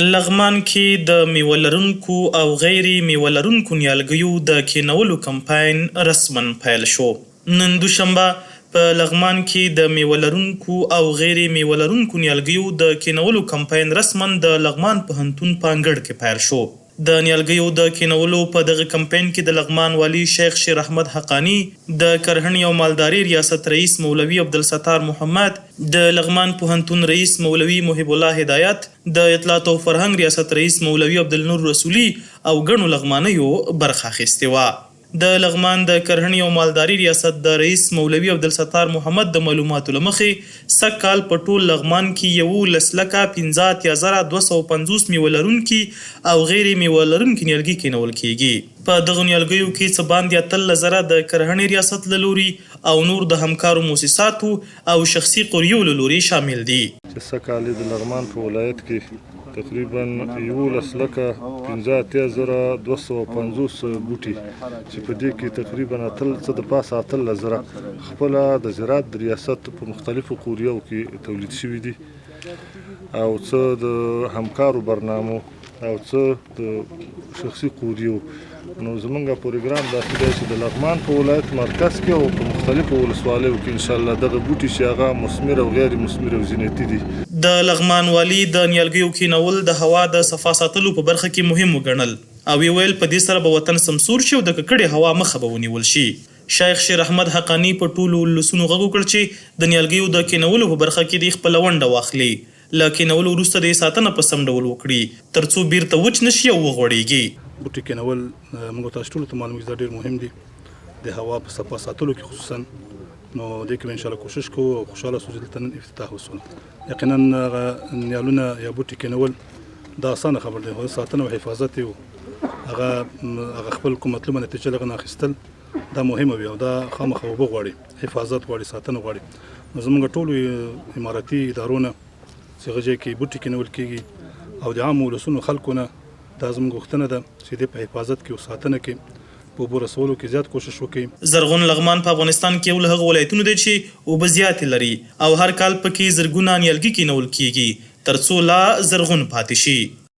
لغمان کې د میوه لرونکو او غیر میوه لرونکو نیالګیو د کېنولو کمپاین رسماً پیل شو. نن دوشنبه په لغمان کې د میوه لرونکو او غیر میوه لرونکو نیالګیو د کېنولو کمپاین رسماً د لغمان پوهنتون په انګړ کې پیل شو. د نیالګیو د کېنولو په دغه کمپاین کې د لغمان والي شیخ شیر احمد حقاني، د کرهڼې او مالدارۍ ریاست رئیس مولوي عبدالستار محمد، د لغمان پوهنتون رئیس مولوي محب الله هدایت، د اطلاعاتو او فرهنګ ریاست رئیس مولوي عبدالنور رسولي او ګڼو لغمانیو برخه اخیستې وه. د لغمان د کرهڼې او مالدارۍ ریاست د رئیس مولوي عبدالستار محمد د معلوماتو له مخې، سږ کال په ټول لغمان کې 11 لکه 85 زره 250 میوه لرونکي او غیر میوه لرونکي نیالګي کېنول کېږي. په دغو نیالګیو کې څه باندې 18 زره د کرهڼې ریاست له لوري او نور د همکارو موسساتو او شخصي قوریو له لوري شامل دي. چې سږ کال یې د لغمان په ولایت کې تقریبا 11 لکه 85 زره 250 بوټي، چې په دې کې تقریبا څه د پاسه 18 زره خپله د زراعت د ریاست په مختلفو قوریو کې تولید شوي دي او څه د همکارو برنامو او څه د شخصي قوریو. نو زمونږ پروګرام داسې دی چې د لغمان په ولایت مرکز کې او په مختلفو ولسوالیو کې ان شاء الله دغه بوټي چې هغه مثمر او غیر مثمر او زینتي دي. د لغمان والي د نیالګیو کینول د هوا د صفا ساتلو په برخه کې مهم وګڼل او ویې ویل، په دې سره به وطن سمسور شي او د ککړې هوا مخه به ونیول شي. شیخ شیر احمد حقاني په ټولو ولسونو غږ وکړ چې د نیالګیو د کینولو په برخه کې دې خپله ونډه واخلي، له کینولو وروسته دې ساتنه په سم ډول وکړي، ترڅو بیرته وچ نه شي او وغوړیږي. بوټي کینول موږ تاسو ټولو ته معلوم دي، دا ډیر مهم دي د هوا په صفا ساتلو کې خصوصا. نو دې کې ان شاء الله کوشش کوو او خوشاله سو چې دلته نن افتتاح وسو. یقینا هغه نیالونه یا بوټي کینول دا اسانه خبر دی، خو ساتنه او حفاظت یو هغه خپل کوم مطلوبه نتیجه لغه نه اخیستل دا مهمه وي او دا خامخا اوبه غواړي، حفاظت غواړي، ساتنه غواړي. نو زموږ ټولو امارتي ادارو نه چې هغه ځای کې بوټي کینول کېږي او د عامو ولسونو خلکو نه دا زموږ غوښتنه ده چې د په حفاظت کې او ساتنه کې، په اوبو رسولو کې زیات کوشش وکړي. زرغون لغمان په افغانستان کې یو له هغو ولایتونو دی چې اوبه زیاتې لري او هر کال پکې زرګونه نیالګي کینول کیږي، ترڅو لا زرغون پاتې شي.